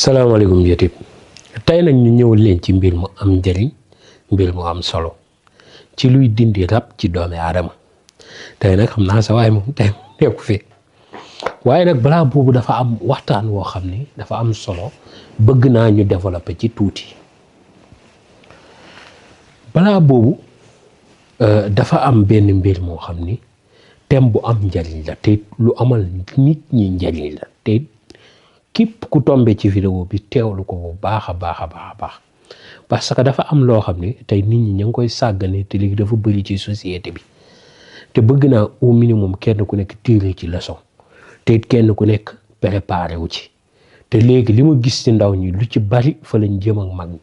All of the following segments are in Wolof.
salaamaaleykum YouTube tey nag ñu ñëwal leen ci mbir mu am njëriñ mbir mu am solo ci luy dindi rab ci doomi aadama tey nag xam naa sa waaye moom tey nekku fi waaye nag balaa boobu dafa am waxtaan woo xam ni dafa am solo bëgg naa ñu développer ci tuuti balaa boobu dafa am benn mbir moo xam ni thème bu am njëriñ la te lu amal nit ñi njëriñ la te képp ku tombe ci vidéo bi teewlu ko bu baax a baax parce que dafa am loo xam ne tey nit ñi ñu ngi koy sàggane te léegi dafa bëri ci société bi te bëgg naa au minimum kenn ku nekk tirer ci leçon te kenn ku nekk préparé wu ci te léegi li ma gis ci ndaw ñi lu ci bari fa lañ jëm ak mag ñi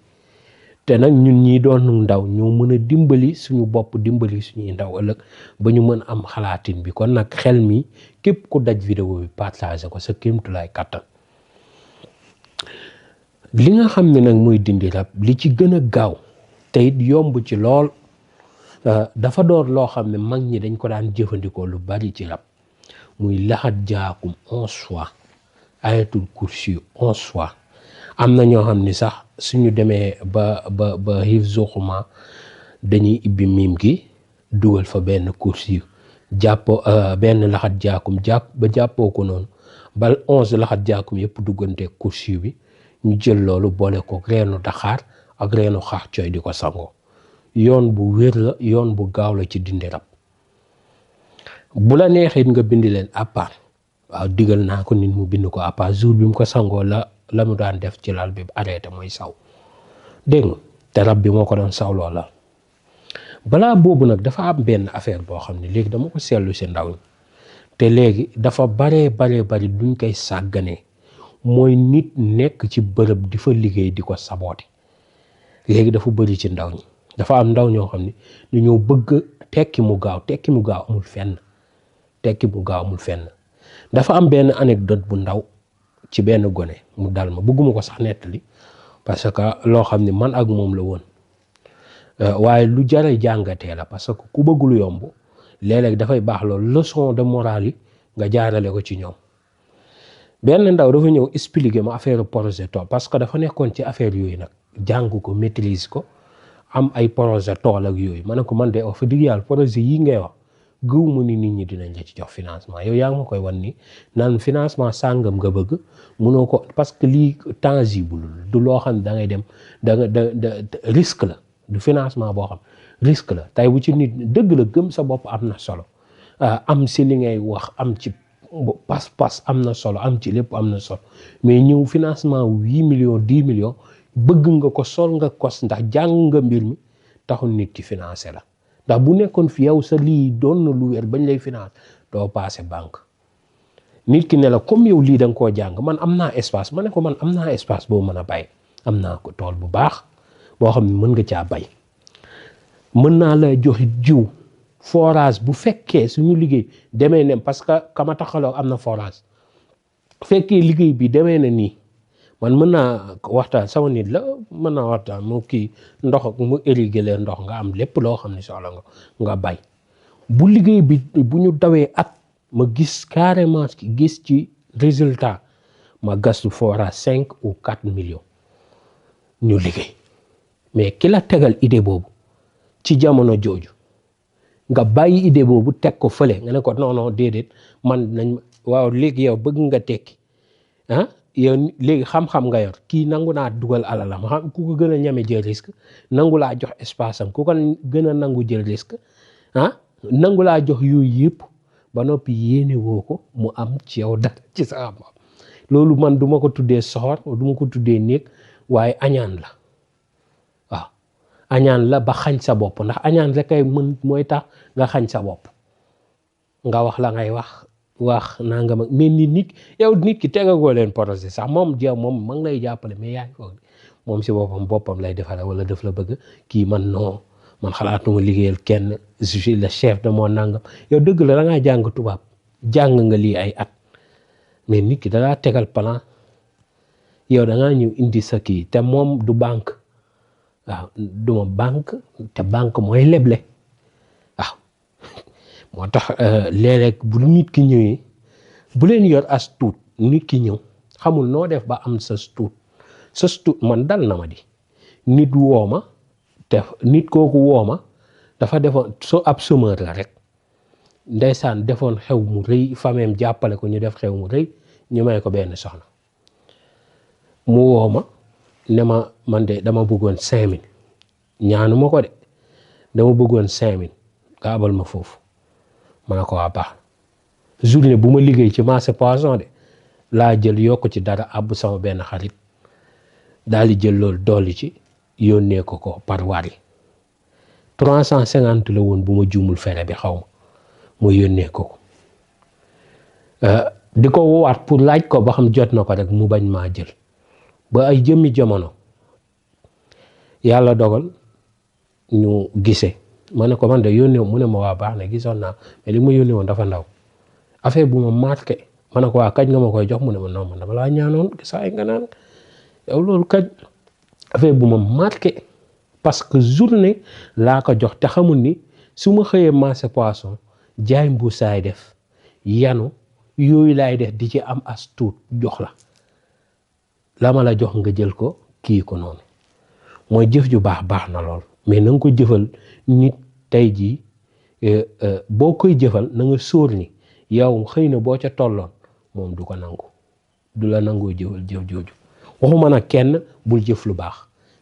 te nag ñun ñi doon ndaw ñoo mën a dimbali suñu bopp dimbali suñuy ndaw ëllëg ba ñu mën am xalaatin bi kon nag xel mi képp ku daj vidéo bi partagé ko sa kéemtulaay kàttan li nga xam ne nag mooy dindi rab li ci gën a gaaw te it yomb ci lool dafa doon loo xam ne mag ñi dañ ko daan jëfandikoo lu bari ci rab muy laxat jaakum 11 fois ayatul kursi 11 fois am na ñoo xam ni sax suñu demee ba hifzuxuma dañuy ibbi miim gi dugal fa benn kursi jàpp benn laxat jaakum ba jàppoo ko noonu ba 11 laxat jaakum yëpp duggante kursi bi ñu jël loolu boole ko reenu daxaar ak reenu xaax cooy di ko sangoo yoon bu wér la yoon bu gaaw la ci dindi rab bu la neexee nga bind leen à part waaw digal naa ko nit mu bind ko à part jour bi mu ko sangoo la mu daan def ci lal bi arrêté mooy saw dégg nga te rab bi moo ko doon saw loola balaa boobu nag dafa am benn affaire boo xam ne léegi dama ko seetlu si ndaw ñi te léegi dafa bari duñ koy sàgganee mooy nit nekk ci bërëb di fa liggéey di ko saboote léegi dafa bëri ci ndaw ñi dafa am ndaw ñoo xam ne dañoo bëgg tekki mu gaaw amul fenn dafa am benn anecdote bu ndaw ci benn gone mu dal ma bëgguma ko sax nettali parce que loo xam ne man ak moom la woon waaye lu jare jàngatee la parce que ku bëgg lu yomb léeg-léeg dafay baax loolu leçon de morale yi nga jaarale ko ci ñoom benn ndaw dafa ñëw expliquer ma affaire projet tool parce que dafa nekkoon ci affaire yooyu nag jàng ko maîtrise ko am ay projet tool ak yooyu ma ne ko man de wax fa dëgg yàlla projet yi ngay wax gëw ma ni nit ñi dinañ la ci jox financement yow yaa ngi ma koy wan ni naan financement sàngam nga bëgg mënoo ko parce que lii tangible du loo xam ne da ngay dem da risque la du financement boo xam risque la tey bu ci nit dëgg la gëm sa bopp am na solo am si li ngay wax am ci pas am na solo am ci lépp am na solo mais ñëw financement 8 millions 10 millions bëgg nga ko sol nga kos ndax jàng nga mbir mi taxul nit ki financé la ndax bu nekkoon fi yow sa lii doon na lu wér bañ lay finance doo passé banque nit ki ne la comme yow lii da nga koo jàng man am naa espace ma ne ko man am naa espace boo mën a bay am naa ko tool bu baax boo xam ne mën nga caa bay mën naa la jox jiw forage bu fekkee suñu liggéey demee ne parce que kama taxaloo am na forage fekkee liggéey bi demee na nii man mën naa waxtaan sama nit la mën naa waxtaan mu kii ndox mu irriguer leen ndox nga am lépp loo xam ne soxla nga bay bu liggéey bi bu ñu dawee at ma gis carrément gis ci résultat ma gastu forage 5 ou 4 millions ñu liggéey mais ki la tegal idée boobu ci jamono jooju nga bàyyi idée boobu teg ko fële nga ne ko non déedéet man nañ waaw léegi yow bëgg nga tekki yow léegi xam-xam nga yor kii nangu naa dugal alalam xam ku ko gën a ñeme jël risque nangu laa jox espace am ku ko gën a nangu jël risque nangu laa jox yooyu yëpp ba noppi yéene woo ko mu am ci yow dara ci sa am loolu man duma ko tuddee soxor duma ko tuddee néeg waaye añaan la waaw añaan la ba xañ sa bopp ndax añaan rek ay mën mooy tax nga xañ sa bopp nga wax la ngay wax naa nga ma mais nit ki tegagoo leen projet sax moom ma ngi lay jàppale mais yaa ngi foog moom si boppam lay defare wala daf la bëgg kii man xalaatuma liggéeyal kenn je suis le chef de mon nangam yow dëgg la da ngaa jàng tubaab jàng nga lii ay at mais nit ki da ngaa tegal plan yow da ngaa ñëw indi sa kii te moom du banque waaw duma banque te banque mooy leble waaw moo tax léeg-léeg bu nit ki ñëwee bu leen yor as tuut nit ki ñëw xamul noo def ba am sa tuut surtout man dal na ma di nit woo ma te nit kooku woo ma dafa defoon ab chômeur la rek ndeysaan defoon xew mu rëy fameem jàppale ko ñu def xew mu rëy ñu may ko benn soxna mu woo ma ne ma man de dama bëggoon 5000 ñaanu ma ko de dama bëggoon 5000 nga abal ma foofu ma ne ko waa baax journée bu ma liggéey ci marché poisson de laa jël yokk ci dara àbb sama benn xarit daal di jël loolu dolli ci yónnee ko par wari 350 la woon bu ma juumul fere bi xaw ma mu yónnee ko di ko woowaat pour laaj ko ba xam jot na ko rek mu bañ maa jël ba ay jëmmi jamono yàlla dogal ñu gisee ma ne ko man de yónnee mu ne ma waa baax na gisoon naa mais li ma yónnee woon dafa ndaw affaire bu ma marqué ma ne ko waa kañ nga ma koy jox mu ne ma non man dama laa ñaanoon gisaay nga naan yow loolu kañ affaire bu ma marqué parce que journée laa ko jox te xamul ni su ma xëyee marché poisson jaay mbuusaay def yanu yooyu laay def di ci am as tuut jox la ma la jox nga jël ko kii ko noonu mooy jëf ju baax na lool mais na nga ko jëfal nit tey jii boo koy jëfal na nga sóor ni yow xëy na boo ca tolloon moom du ko nangu du la nangoo jëfal jëf jooju waxuma nag kenn bul jëf lu baax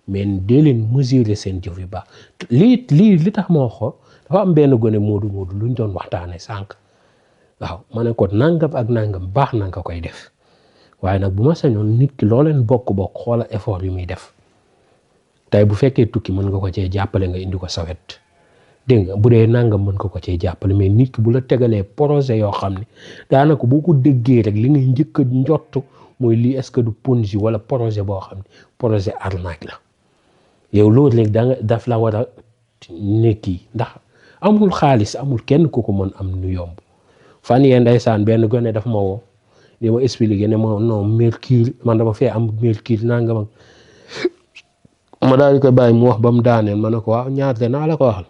mais dee leen mesurer seen jëf yu baax li tax moo xoo dafa am benn gone moodu luñ doon waxtaane sànq waaw ma ne ko nangam ak nangam baax na nga koy def waaye nag bu ma sañoon nit ki loo leen bokk xoola effort yu muy def tey bu fekkee tukki mën nga ko cee jàppale nga indi ko sawet dégg nga bu dee nangam mën nga ko cee jàppale mais nit ki bu la tegalee projet yoo xam ne daanaka boo ko déggee rek li ngay njëkk a njott mooy lii est-ce que du ponzi wala projet boo xam ne projet arnaque la yow loolu léegi daf la war a nekki ndax amul xaalis amul kenn ku ko mën am nu yomb fan yee ndeysaan benn gone daf ma woo di ma expliqué ne ma non mercure man dama fee am mercure nangam ma daal di koy bàyyi mu wax ba mu daaneel ma ne ko waaw ñaata naa la ko waxal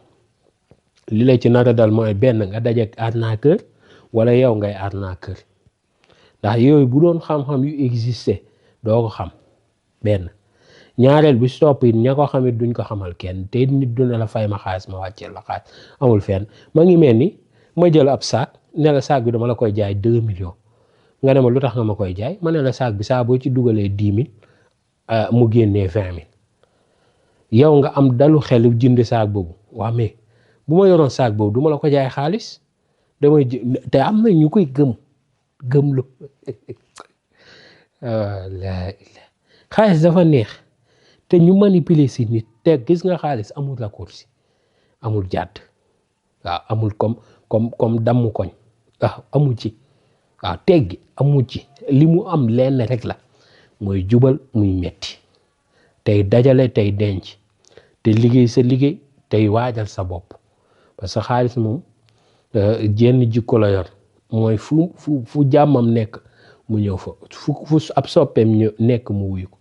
li la ci nara dal mooy benn nga dajeek arnaqueur wala yow ngay arnaqueur ndax yooyu bu doon xam-xam yu existé doo ko xam benn ñaareel bi stop it ña ko xamit duñ ko xamal kenn te nit du ne la fay ma xaalis ma wàcceel la xaalis amul fenn ma ngi mel ni ma jël ab saak ne la saak bi dama la koy jaay 2 millions nga ne ma lu tax nga ma koy jaay ma ne la saak bi saa boo ci dugalee 10 000 mu génnee 20 000 yow nga am dalu xel jënd saak boobu waa mais bu ma yoroon saak boobu du ma la ko jaay xaalis damay te am na ñu koy gëm lu xaalis dafa neex te ñu manipuler si nit te gis nga xaalis amul raccourci amul jàdd waaw amul comme damm koñ waaw amul ci waaw teggi amul ci li mu am lenn rek la mooy jubal muy metti tey dajale tey denc te liggéey sa liggéey tey waajal sa bopp parce que xaalis moom jenn jikko la yor mooy fu jàmmam nekk mu ñëw fa fu ab soppeem nekk mu wuyu ko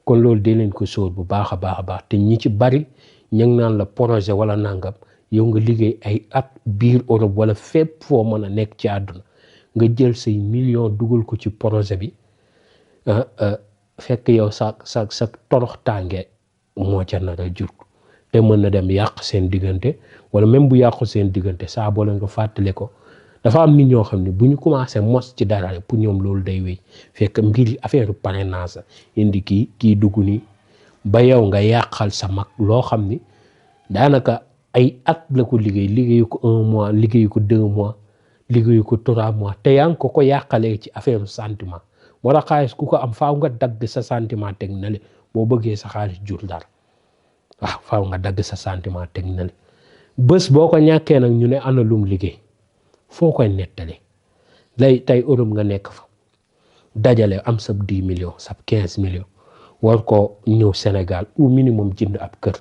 kon loolu dee leen ko sóor bu baax a baax te ñi ci bari ñu ngi naan la projet wala nangam yow nga liggéey ay at biir Europe wala fépp foo mën a nekk ci àdduna nga jël say millions dugal ko ci projet bi fekk yow sa torox tànge moo ca nar a jur te mën na dem yàq seen diggante wala même bu yàqu seen diggante saa boo leen ko fàttale ko dafa am nit ñoo xam ne bu ñu commencé mos ci dara rek pour ñoom loolu day wéy fekk mbir affaire parrainage indi kii dugg nii ba yow nga yàqal sa mag loo xam ni daanaka ay at la ko liggéeyu ko 1 mois liggéeyu ko 2 mois liggéeyu ko 3 mois te yaa ngi ko yàqalee ci affaire sentiment moo tax xaalis ku ko am faaw nga dagg sa sentiment teg na le boo bëggee sa xaalis jur dara waaw faaw nga dagg sa sentiment teg na le bés boo ko ñàkkee nag ñu ne ana lum liggéey foo koy nettali lay tey Europe nga nekk fa dajale am sab 10 millions sab 15 millions war ko ñëw Sénégal au minimum jënd ab kër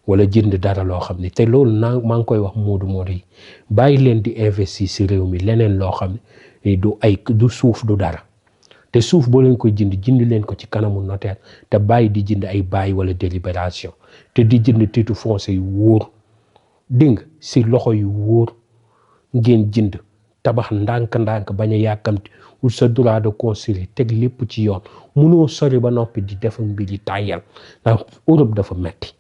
wala jënd dara loo xam ne te loolu maa ngi koy wax moodu yi bàyyi leen di investir si réew mi leneen loo xam ne du suuf du dara te suuf boo leen koy jënd leen ko ci kanamu notaire te bàyyi di jënd ay bail wala délibération te di jënd titre foncier yu wóor dégg nga si loxo yu wóor ngeen jënd tabax ndànk-ndànk bañ a yàkkamti pour sa droit de construire teg lépp ci yoon munoo sori ba noppi di def mbir yi tàyyal ndax Europe dafa metti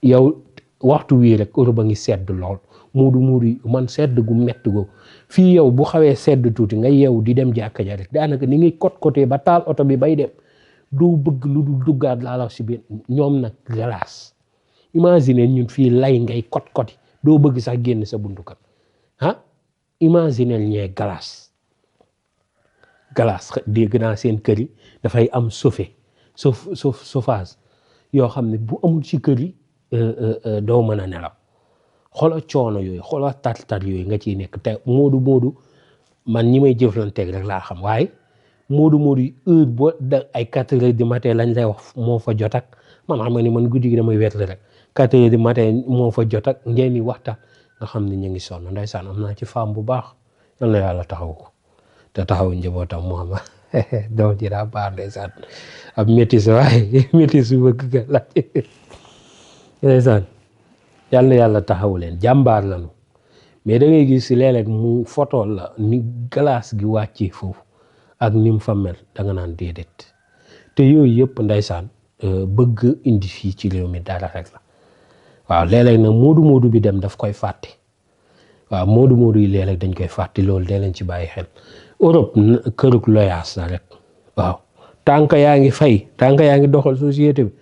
yow waxtu wii rek Europe a ngi sedd lool muudu man sedd gu metti go fii yow bu xawee sedd tuuti nga yeewu di dem jàkka ja rek daanaka ni ngay côté ba taal oto bi bay dem doo bëgg lu dul duggaat laa la si biir ñoom nag glace imagine ñun fii lay ngay côté doo bëgg sax génn sa buntu kër ah imagine ñee glace dégg naa seen kër yi dafay am chauffage yoo xam ne bu amul ci kër yi doo mën a nelaw xoola coono yooyu xoola tar yooyu nga ciy nekk te moodu man ñi may jëflanteeg rek laa xam waaye moodu yi heure boo da ay 4 heures du matin lañ lay wax moo fa jot ak man xam nga ni man guddi gi damay wet rek 4 heures du matin moo fa jot ak ngeen di waxtaan nga xam ne ñu ngi sonn ndeysaan am naa ci femme bu baax yal na yàlla taxaw ko te taxaw njabootam mu xam doom ji daa baax ndeysaan ab métis waaye métis su bëgg ga la ndeysaan yal na yàlla taxaw leen jàmbaar lañu mais da ngay gis si léeg-léeg mu photo la ni glace gi wàccee foofu ak ni mu fa mel da nga naan déedéet te yooyu yëpp ndeysaan bëgg indi fii ci réew mi dara rek la waaw léeg-léeg nag moodu bi dem daf koy fàtte waaw moodu yi léeg-léeg dañ koy fàtte loolu dee leen ci bàyyi xel Europe kërug loyaas la rek waaw tànk yaa ngi fay tànk yaa ngi doxal société bi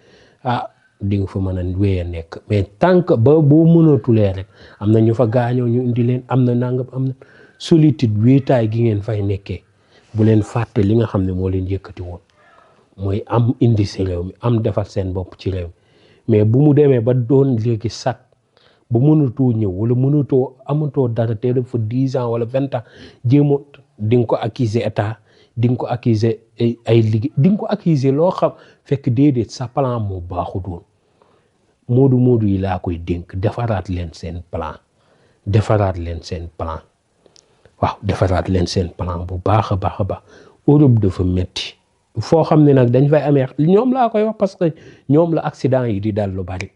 di nga fa mën a wéy a nekk mais tànk ba boo mënatulee rek am na ñu fa gaañoo ñu indi leen am na nangam am na solitude wéetaay gi ngeen fay nekkee bu leen fàtte li nga xam ne moo leen yëkkati woon mooy am indi si réew mi am defar seen bopp ci réew mi mais bu mu demee ba doon léegi sax bu mënatoo ñëw wala mënatoo amatoo dara te def fa 10 ans wala 20 ans jéemoo di nga ko accuser état di nga ko accuser ay liggéey di nga ko accuser loo xam fekk déedéet sa plan moo baaxut woon moodu yi laa koy dénk defaraat leen seen plan waaw defaraat leen seen plan bu baax a baax a baax Europe dafa metti foo xam ne nag dañ fay amee ñoom laa koy wax parce que ñoom la accident yi di dal lu bari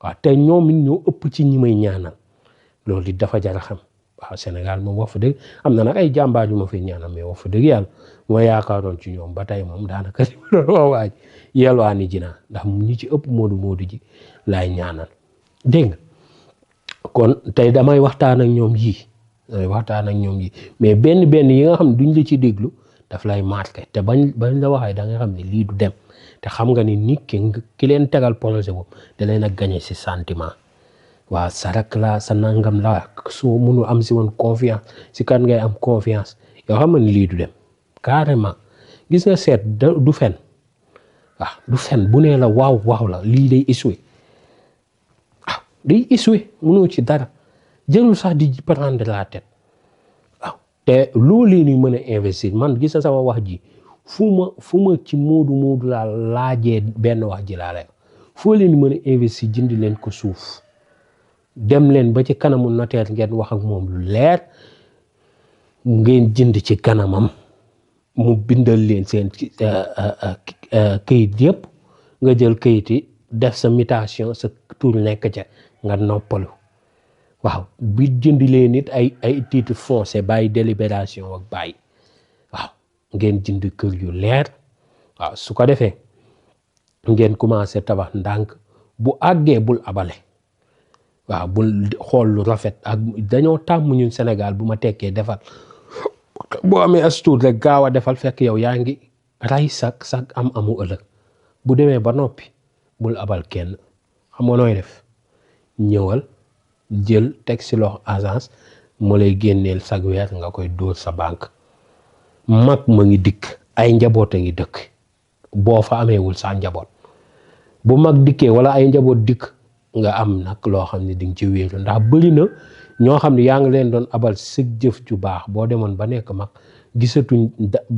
waaw te ñoom it ñoo ëpp ci ñi may ñaanal loolu it dafa jar a xam waaw Sénégal moom wax fa dëgg am na nag ay jàmbaar yu ma fay ñaanal mais wax fa dëgg yàlla ma yaakaaroon ci ñoom ba tey moom daanaka li ma doon wax waaj yelwaani ji naa ndax ñi ci ëpp moodu ji laay ñaanal dégg nga kon tey damay waxtaan ak ñoom yii mais benn yi nga xam ne duñ la ci déglu daf lay marqué te bañ la waxee da nga xam ne lii du dem te xam nga ni nit ki leen tegal projet boobu da leen a gagné si sentiment waaw sa rak la sa nangam la soo mënul am si woon confiance si kan ngay am confiance yoo xam ne lii du dem carrément gis nga seet du fen waaw du fen bu nee la waaw la lii day échoué waaw day échoué mënoo ci dara jërul sax di prendre la tête waaw te loolu ni mën a investir man gis nga sama wax ji fu ma ci moodu laa laajee benn wax ji laa lay foo leen mën a investir jënd leen ko suuf dem leen ba ci kanamu notaire ngeen wax ak moom lu leer ngeen jënd ci kanamam mu bindal leen seen këyit yëpp nga jël këyit yi def sa mutation sa tur nekk ca nga noppalu waaw bi jënd leen nit ay titre foncier bàyyi délibération ak bàyyi waaw ngeen jënd kër yu leer waaw su ko defee ngeen commencé tabax ndànk bu àggee bul abale waaw bul xool lu rafet ak dañoo tàmm ñun Sénégal bu ma tekkee defal boo amee as tuut rek gaaw a defal fekk yow yaa ngi ray sak amu ëllëg bu demee ba noppi bul abal kenn xam nga nooy def ñëwal jël teg si loxo agence mu lay génneel sag weer nga koy dóor sa banque mag ma ngi dikk ay njaboot a ngi dëkk boo fa ameewul sa njaboot bu mag dikkee wala ay njaboot dikk nga am nag loo xam ne di nga ci wéeru ndax bëri na ñoo xam ne yaa ngi leen doon abal sa jëf ju baax boo demoon ba nekk mag gisatuñ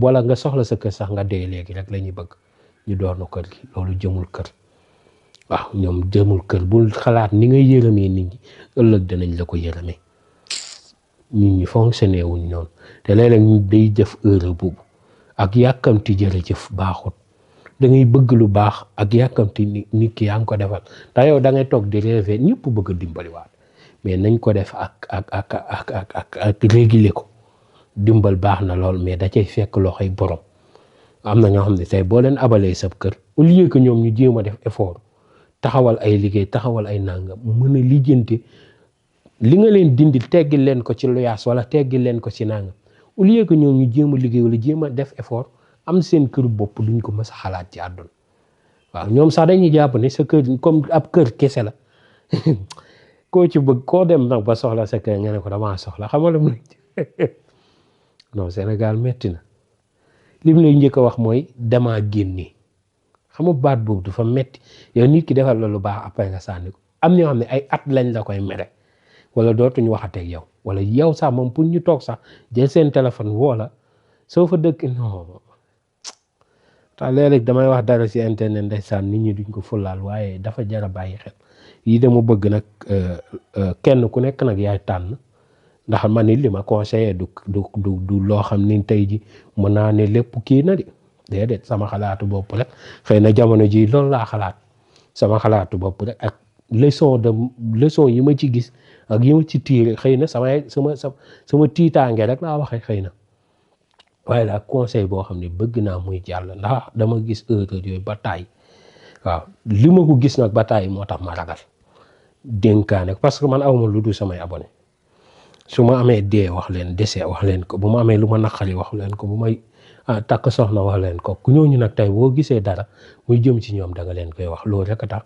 wala nga soxla sa kër sax nga dee léegi rek la ñuy bëgg ñu doon kër gi loolu jëmul kër waaw ñoom jëmul kër bul xalaat ni ngay yërëmee nit ñi ëllëg danañ la ko yërëmee nit ñi fonctionné wuñ noonu te léeg-léeg ñu day jëf heure boobu ak yàkkamti jërëjëf baaxut da ngay bëgg lu baax ak yàkkamti nit ki yaa ngi ko defal ndax yow da ngay toog di rêver ñëpp bëgg a dimbaliwaat mais nañ ko def ak réguler ko dimbal baax na lool mais da cay fekk loxoy borom. am na ñoo xam ne tey boo leen abalee sab kër au lieu que ñoom ñu jéem a def effort taxawal ay liggéey taxawal ay nangam mën a lijjanti li nga leen dindi teggil leen ko ci luyaas wala teggil leen ko ci nangam au lieu que ñoom ñu jéem a liggéey wala jéem a def effort am seen kër bopp duñ ko mës a xalaat ci àdduna. waaw ñoom sax dañuy jàpp ne sa kër comme ab kër kese la koo ci bëgg koo dem nag ba soxla sa kër nga ne ko damaa soxla xam nga lu non Sénégal metti na li mu lay njëkk a wax mooy damaa génni xam nga baat boobu dafa metti yow nit ki defal la lu baax après nga sànni ko am ñoo xam ne ay at lañ la koy mere wala dootuñu waxateeg yow wala yow sax moom pour ñu toog sax jël seen téléphone woo la soo fa dëkk non tax léeg-léeg damay wax dara ci internet ndeysaan nit ñi duñ ko fulaal waaye dafa jar a bàyyi xel yii dama bëgg nag kenn ku nekk nag yaay tànn ndax man ni li ma conseillé du loo xam ni tey ji mën naa ne lépp kii na di déedéet sama xalaatu bopp rek xëy na jamono ji loolu laa xalaat sama xalaatu bopp rek ak leçon yi ma ci gis ak yi ma ci tiire xëy na sama tiitaange rek laa waxee xëy na waaye daal conseil boo xam ne bëgg naa muy jàll ndax dama gis erreur yooyu ba taay waaw li ma ko gis nag ba taay moo tax ma ragal dénkaane parce que man awma lu dul samay abonné su ma amee dee wax leen dese wax leen ko bu ma amee lu ma naqari wax leen ko bu may takk soxna wax leen ko ku ñooñu nag tey boo gisee dara muy jëm ci ñoom da nga leen koy wax loolu rek a tax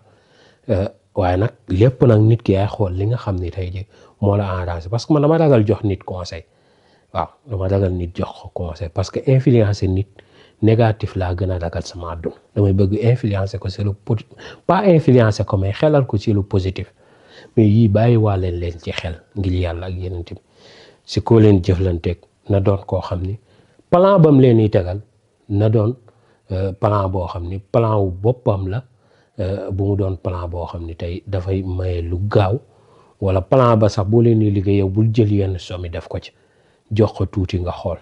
waaye nag lépp nag nit ki yaay xool li nga xam ni tey ji moo la arrangé parce que man dama ragal jox nit conseil waaw dama ragal nit jox ko conseil parce que influencer nit négatif laa gën a ragal sama àdduna damay bëgg influencer ko ci lu pas influencer ko mais xelal ko ci lu positif mais yii bàyyi waa leen ci xel ngir yàlla ak yeneen tamit si koo leen jëflanteeg na doon koo xam ni plan bam leen yi tegal na doon plan boo xam ni plan wu boppam la bu mu doon plan boo xam ni tey dafay maye lu gaaw wala plan ba sax boo leen di liggéey yow bul jël yenn somi def ko ci jox ko tuuti nga xool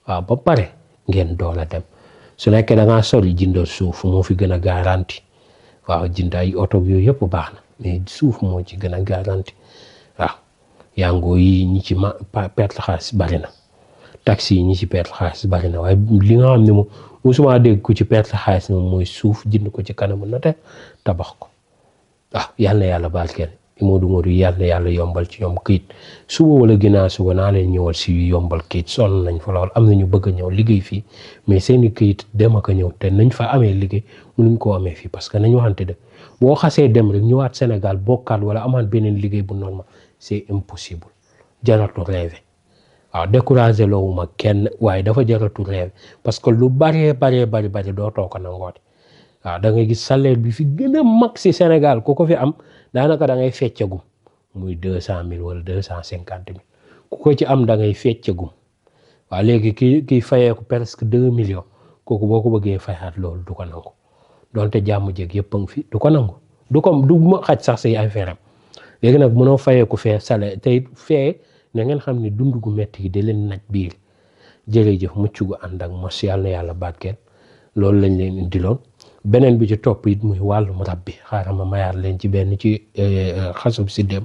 waaw ba pare ngeen dool a dem su nekkee da ngaa sori jëndal suuf moo fi gën a garanti waaw jënd ay oto yooyu yëpp baax na mais suuf moo ci gën a garanti waaw yàngoo yi ñi ci perte xaalis bari na taxi yi ñi ci perte xaalis bari na waaye li nga xam ne moom musuma dégg ku ci perte xaalis moom mooy suuf jënd ko ci kanamu na te tabax ko waaw yal na yàlla barkeel Modou yal na yàlla yombal ci ñoom këyit suba wala ginnaaw suba naa leen ñëwal si yombal këyit sonn nañ fa lool am na ñu bëgg a ñëw liggéey fii mais seeni këyit dem ak a ñëw te nañ fa amee liggéey mënuñ koo amee fii parce que nañ waxante de boo xasee dem rek ñëwaat Sénégal bokkaat wala amaat beneen liggéey bu normal c'est impossible jaratu rêve waaw découragé loowuma kenn waaye dafa jaratu rêve parce que lu bari doo too ko nangooti waaw da ngay gis salaire bi fi gën a mag si Sénégal ku ko fi am daanaka da ngay feccagum muy 200 000 wala 250 000 ku ko ci am da ngay feccagum waaw léegi kii fayee ko presque 2 millions kooku boo ko bëggee fayaat loolu du ko nangu donte jàmm jéeg yëpp a ngi fi du ko nangu du ma xaj sax say affaire am léegi nag mënoo fayee ko fee salaire tey fee na ngeen xam ne dund gu metti gi da leen naj biir jërëjëf mucc gu ànd ak mos yàlla na yàlla barkeel loolu lañ leen indiloon beneen bi ci topp it muy wàllum rab bi xaaral ma mayaat leen ci benn ci xasub si dem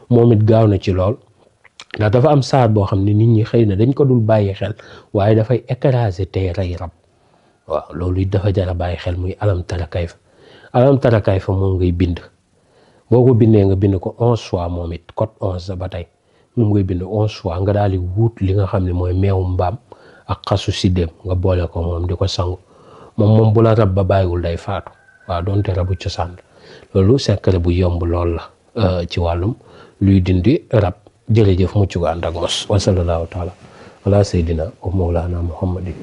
moom it gaaw na ci lool ndax dafa am saar boo xam ne nit ñi xëy na dañ ko dul bàyyi xel waaye dafay écraser tey rey rab waaw loolu it dafa jar a bàyyi xel muy alam tara kayfa moom ngay bind boo ko bindee nga bind ko 11 fois moom it code 11 ba tey moom ngay bind 11 fois nga daal di wut li nga xam ne mooy meewu mbaam ak xasu si dem nga boole ko moom di ko sangu moom bu la rab ba bàyyiwul day faatu waaw doonte rabu cosaan loolu secret bu yomb lool la ci wàllum luy dindi rab jërëjëf mucc gu ànd ak mos wa sallallahu taala ala sayyidina wa mawlana muhammadin